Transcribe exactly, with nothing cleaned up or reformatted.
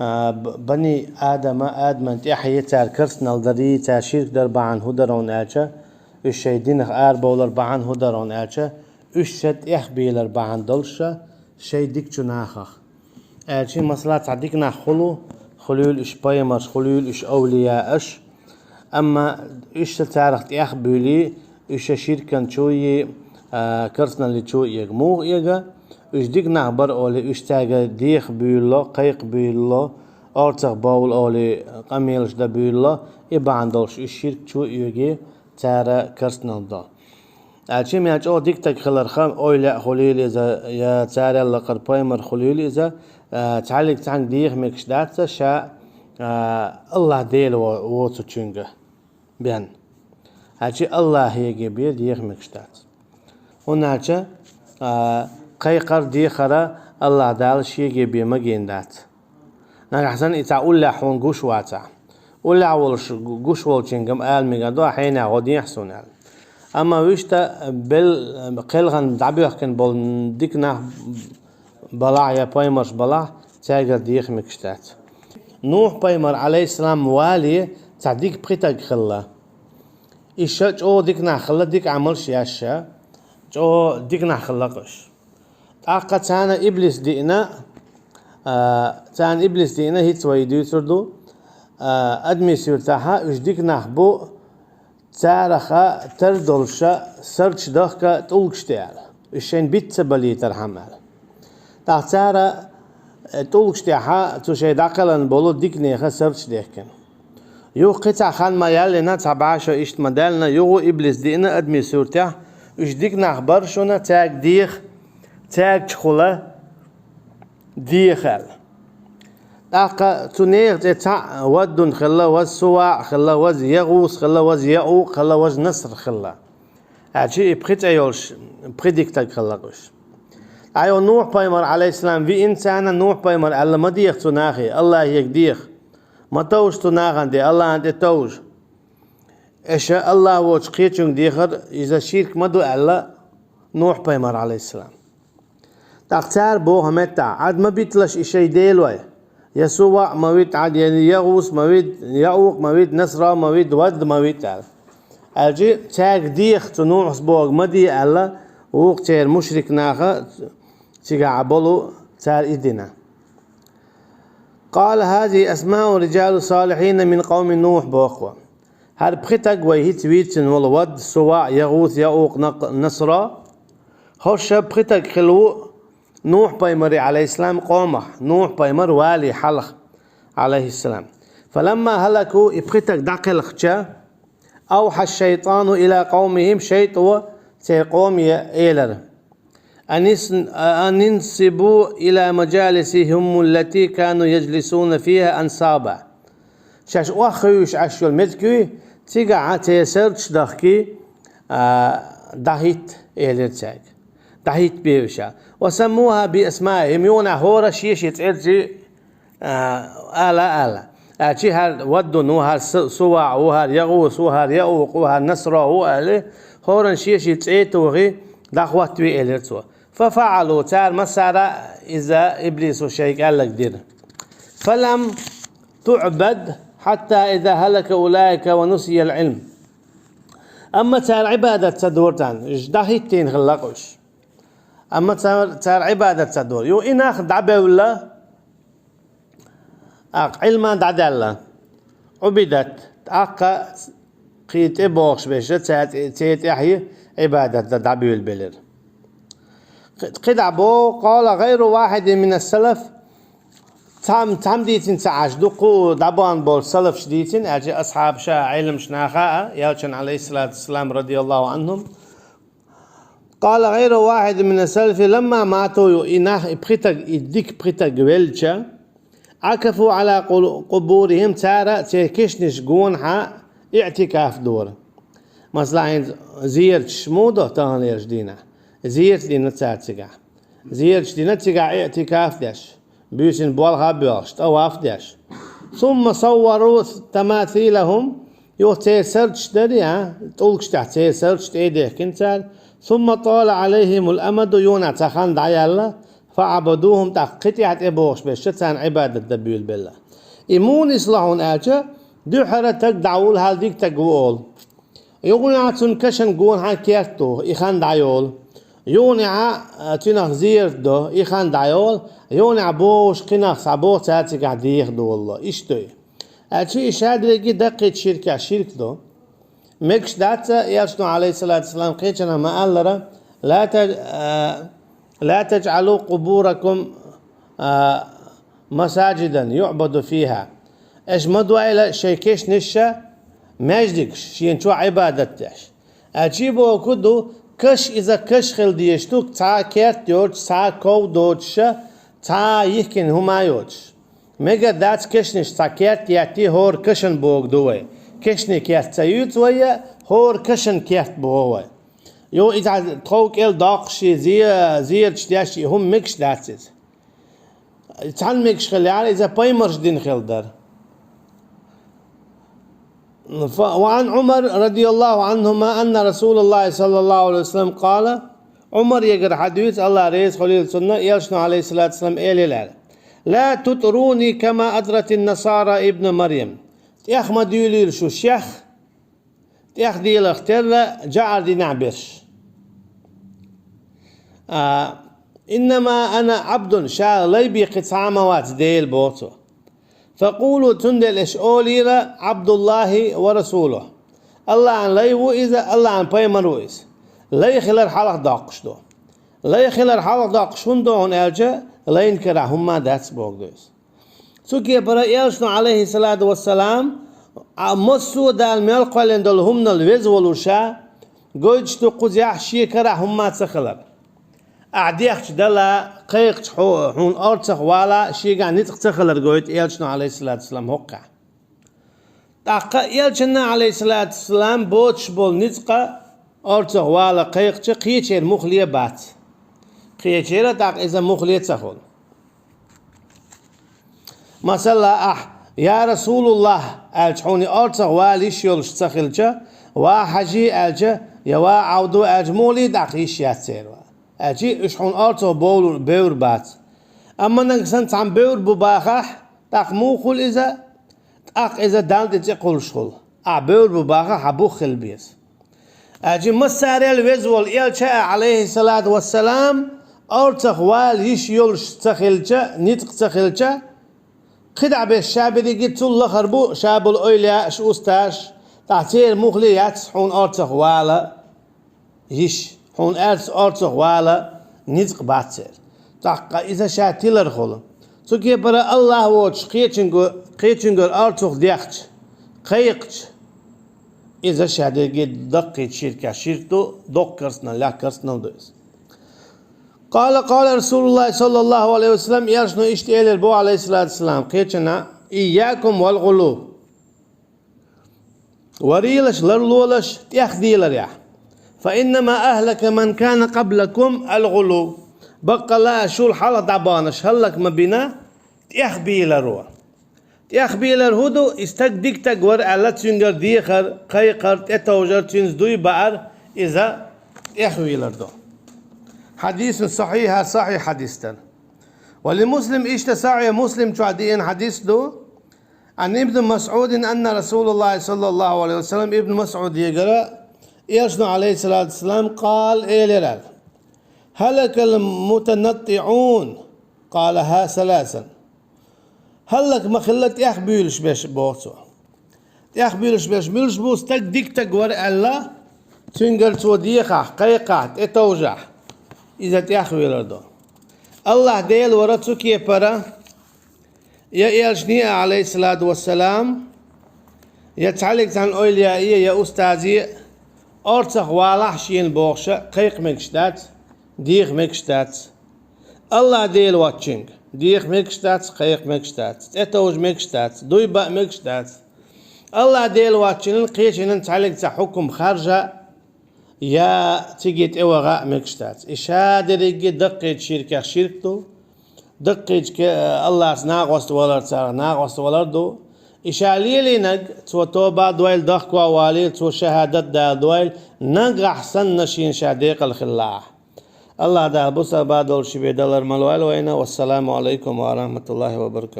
а, б-, бани Адама, Адаман тӀехье цара керстанал дарий, цара ширк дар бахьана хӀу дарон аьлча, уьш шайн динах арабовлар бахьана хӀу дарон аьлча, уьш ша тӀехбелар бахьана долуш ша шайн дикачу нахах. Аьлча, масала, цхьа дика нах хуьлу, хуьлийла уьш пайхамарш, хуьлийла уьш овлияаш, амма уьш ша царах тӀехбуьйлий, уьш ша ширкан чу йий, а, керстаналли чу йий, муха йий, уьш дика нах бара олий, уьш цаьрга деха буьйлало, кхайкха буьйлало, орцах бовла олий, къамелаш дан буьйлало, и бахьана долуш уьш ширк чу йий, цара керстанал до. Аьлча, мел чӀогӀа дика стаг хиларх, овлияъ хуьлийла иза, я царел лакхара пайхамар хуьлийла иза, а, цхьаллиг цхьаьнга деха мегаш дац ша, а, АллахӀ Дела во-, воцучуьнга бен. Аьлча, АллахӀега бен деха мегаш дац. ХӀунда аьлча, а, кхайкхар, дехар АллахӀ Дала шега бен магийна дац. Нагахь санна и цхьа уллехь хьуна гуш вацахь. Уллехь волуш гу-, гуш волчуьнга-м ала мегар ду, хьенех гӀо дехьа суна аьлла. Амма вуьшта бел-, кхелхана дӀабоьхкина болу дика нах балахь я пайхамарш балахь, цаьргара деха мегаш дац. Нухь-пайхамар, Ӏалайхиссалам, вале цхьа дика пхи стаг хилла. Иштта чӀогӀа дика нах хилла, дика Ӏамалш еш ша, чӀогӀа дика нах хилла-кх уьш. ТӀаккха царна иблис диъна, а, царна иблис диъна, хӀинца вай дуьйцур ду, а, адамийн суьртахь уьш дика нах бу, цараха тардолуша сардаш дахка тӀулгаш тӀе аьлла. Уьш шайна биц ца балийтархьама аьлла. ТӀаккха цара, э, тӀулгаш тӀехь цу шайн дӀакхелхина болу диканеха сардаш дехкина. Юха кхин цхьа хан ма яьллина, цхьа бӀе шо иштта ма даьллина, юха иблис диъна адамийн суьртехь, уьш дика нах бара шуна, цаьрга деха, цаьргачу хула деха аьлла. ТӀаккха цу нехан цӀе цхьаъ Ваддун хилла, важа Суваъ хилла, важа ЯгӀус хилла, важа Яукъ хилла, важа Наср хилла. Аьлча и пхи цӀе йолуш, пхи дика стаг хилла-кх уьш. Ткъа йо Нухь-пайхамар, Ӏалайхиссалам, виъна царна, Нухь-пайхамар аьлла: «Ма деха цу нахе, АллахӀега деха. Ма товжа цу нахана тӀе, АллахӀана тӀе товжа. Аша АллахӀ воцучу кхечуьнга дехар, иза ширк ма ду», — аьлла Нухь-пайхамар, Ӏалайхиссалам. ТӀаккха цара боху меттахь: «Ӏад ма битталаш и шайн делой, я Суваъ ма витта Ӏад, я ЯгӀус ма витта, Яукъ ма витта, Насра ма витта, Вадд ма витта», — аьлла. Аьлча, цаьрга деха цу Нухьас бохург ма де аьлла, вукху церан мушрик наха цигахь болу цара и дина. «قال: هذه أسماء رجال صالحين من قوم نوح», — боху. ХӀара пхи стаг вай хӀинца вийцина волу Вадд, Суваъ, ЯгӀус, Яукъ, Накъ-, Насра. ХӀорш пхи стаг хилла ву Нухь-пайхамаран, Ӏалайхиссалам, къомах, Нухь-пайхамар вале хьалха, Ӏалайхиссалам. «فلما هلكوا», и пхи стаг дӀакхелхича, «أوحى الشيطان إلى قومهم», шайтӀо церан къоме элира: «أن انصبوا إلى مجالسهم التي كانوا يجلسون فيها أنصابا». Шаьш охьахуьйсуш Ӏаш йолу мезгий, цигахь церан сардаш дахкий, а, дӀахӀитта, элира цаьрга. ДӀахӀитта бе уьш. «وسموها بأسمائهم», юха хӀора шен-шен цӀерца, а, ала, ала. Аьлча хӀара Ваддун ву, хӀара С-, Суваъ ву, хӀара ЯгӀус ву, хӀара Яукъ ву, хӀара Насра ву аьлла, хӀоранна шен-шен цӀе а тухий, дӀахӀоттаве, элира цо. «ففعلوا», цара массара а иза иблисо шайга аьлларг дира. «فلم تعبد حتى إذا هلك أولئك ونسي العلم». Амма цара Ӏибадат ца дора царна, уьш дӀахӀиттийна хилла-кх уьш. Амма цара, цара Ӏибадат ца дора. Юха и нах дӀабевлла, тӀаккха Ӏилма дӀадаьлла. «عبدت», тӀаккха кхин тӀе бохуш берш цаьрца, церан тӀаьхье Ӏибадат дан дӀабуьйлабелира. Кхи-, кхидӀа боху: «قال غير واحد من السلف». Цхьа-, цхьамма дийцина ца Ӏаш, дуккха а дӀабахана болу салафаш дийцина, аьлча асхьабаша, Ӏеламнаха а, элчан, Ӏалайхиссалату вассалам, радияллаху Ӏанхум. «قال غير واحد من السلف لما ماتوا», и нах, и пхи стаг, и дика пхи стаг велча, «عكفوا على قل-, قبورهم», цара церан кешнаш гонахьа иӀтикаф дора. Масала, хӀинца зераташ муха до таханлерчу дийнахь? Зерат дина цара цигахь. Зераташ дина цигахь иӀтикаф деш, буьйсанна болх а боьлхуш, тӀаваф деш. «ثم صوروا تماثيلهم», юха церан сардаш дарий, а, тӀулгаш тӀехь церан сардаш тӀе а дехкина цара. «ثم طال عليهم الأمد», юха цхьа хан дӀаяьлла, فعبدوهم, тӀаккха кхин тӀехьа тӀебогӀуш берш царна Ӏибадат дан буьйлабелла. И муха нисло хьуна аьлча, дуьххьара таг дӀавулла, хьал дика таг ву олу. Юха цунна кашан гонахьа керт ду, и хан дӀайолу. Юха цуьнах зерат до, и хан дӀайолу. Юха бохуш кхинах схьабо, цара цигахь деха долало. Иштта ду. Аьлча и шадерриге даккхийчу ширкех ширк ду. Мегаш дац, Элчано, алейхиссалату вассалам, кхечанхьа ма-аллара: «Ла таж-, а, ла таджъалу къубуракум, а, масаджидан юъбаду фиха». Аша ма дойла шайн кешнаш маьждигаш, шена чохь Ӏибадат деш. Аьлча бохург ду, каш иза каш хила дезаш ду, цхьа а керт йоцуш, цхьа а ков доцуша, цхьа а йихкина хӀума йоцуш. Мегар дац кешнаш цхьа керт еттий, хӀора кашан богу ду вай. Кешнийн керт ца юьйцу вай, хӀора кашан керт боху вай. Йо, иза тхов кӀел доккхуш и зе-, зераш деш и хӀума мегаш дац иза. Цхьаьна мегаш хилла яра, иза пайхамарша дина хилла дара. Фа-, ва ан Умар радияллаху анхума анна Расулаллахи саллаллаху алейхи ва саллам къала, Умарегара хьадуьйцу, Аллах реза хуьлийла цунна, Элчано, алейхиссалату вассалам, элира аьлла: «Ла тутруни кама атрати насара ибна Марьям». ТӀех ма дуьйлийла шу шех, тӀех дийларх терра жаӀар динехь берш. А, «Иннама ана Ӏабдун», ша лай бен кхин цхьа а ма вац Дела, боху цо. «Факъулу», цундела аша олийла: «Ӏабдуллахи ва расулуху». Аллахьан лай ву иза, Аллахьан пайхамар ву иза. Лай хилар хьалха доккхуш ду. Лай хилар хьалха доккхуш хӀунда ду хьуна аьлча, лайна карахь хӀумма дац боху ду иза. Цу кепара Элчано, алейхиссалату вассалам, а массо а Дала мел кхоьллина долу хӀуманал веза волуша, гойтуш ду кхузехь шен карахь хӀумма ца хилар. Ахь дехча дала, кхайкхача хьу-, хьуна орцах вала, шегахь ницкъ ца хилар гойту Элчано, алейхиссалату вассалам, хӀокхахь. ТӀаккха Элчанна, алейхиссалату вассалам, боцуш болу ницкъа орцах вала кхайкхача, кхечеран муххале бац. Кхечеран тӀаккха иза муххале ца хуьлу. Масала, ахь: «Я Расулуллах», аьлча, хьуна орцах вала йиш йолуш ца хилча, «Ва Хьажи», аьлча, я «Ва Ӏавду», аьлча, муххале дӀакхийш яц церан вала. Аьлча, уьш хьуна орцах бовлур, бевр бац. Амма нагахь санна цхьамма бевр бу бахахь, тӀаккха муха хуьлу иза? ТӀаккха иза Далла тӀе цӀе кхуллуш хуьлу. Ахь бевр бу бахахь, хьан бух хила беза. Аьлча массарел веза волу Элча а, алейхиссалату вассалам, орцах вала йиш йолуш ца хилча, ницкъ ца хилча, кхидӀа беш ша берриге цул лахара бу, ша болу эвлаяаш, устазаш, тӀаккха церан муххале яц хьуна орцах вала йиш, хьуна аьрца орцах вала ницкъ бац церан. ТӀаккха иза ша тилар хуьлу. Цу кепара Аллах воцуш кхечуьнга-, кхечуьнгара орцах дехча, кхайкхача, иза ша дерриге даккхийчу ширкех ширк ду, доккха керстанал, лаьхка керстанал ду иза. Къала, къала Расулуллахи саллаллаху алейхи ва саллам, Элчано иштта элира боху, алейхиссалату вассалам, кхечанхьа: «Ийякум вал гӀулу». Варийлаш, ларлолаш тӀехдийларехь. «Фа иннама ахлака ман кана къаблакум ал-гӀулу». Баккъалла а шул хьалха дӀабаханарш хӀаллак ма бина тӀехбийларо. ТӀехбийлар хӀун ду? И стаг дика стаг вара аьлла, цуьнгара дехар, кхайкхар, тӀетовжар, цуьнца дуй баар, иза тӀехвийлар ду. Хьадисун сахьихьа, сахьихь хьадис дара. Ва ли Муслим, иштта Сахьихь Муслим чохь деана хьадис ду. Ан Ибн Масъудин анна Расулаллахи саллаллаху алейхи ва саллам, Ибн Масъудегара, Элчано, алейхиссалату вассалам, къала, элира: «Халакал мутанаттиӀун». Къалаха саласан. ХӀаллак ма хилла тӀехбуьйлуш берш, боху цо. ТӀехбуьйлуш берш муьлш бу? Стаг дика стаг вара аьлла, цуьнгара цо дехахь, кхайкхахь, тӀетовжахь, иза тӀехвийлар ду. Аллах Дела вара цу кепара, я Элчане а, алейхиссалату вассалам, я цхьаллиг цхьана эвлияе, я устазе, орцах валахь шена бохуша, кхайкха мегаш дац, деха мегаш дац. Аллах Дела воцчуьнга деха мегаш дац, кхайкха мегаш дац, тӀетовжа мегаш дац, дуй баа мегаш дац. Аллах Дела воцчунна кхечанна цхьаллиг цхьа хьукум харжа я циге тӀеваха а мегаш дац. И ша дерриге даккхийчу ширкех ширк ду, даккхийчу ке-, Аллахца накъост валар, царах накъост валар ду. И ша лелийнарг, цо тоба а дойла, дохко а валийла, цо шахӀадат а дала дойла, нагахь санна шена ша декъала хилла ахь. Аллагьди гьабуса бадал шибедалар малвайла вайна. Вассаламу алайкум ва рагьматуллагьи ва баракатугь.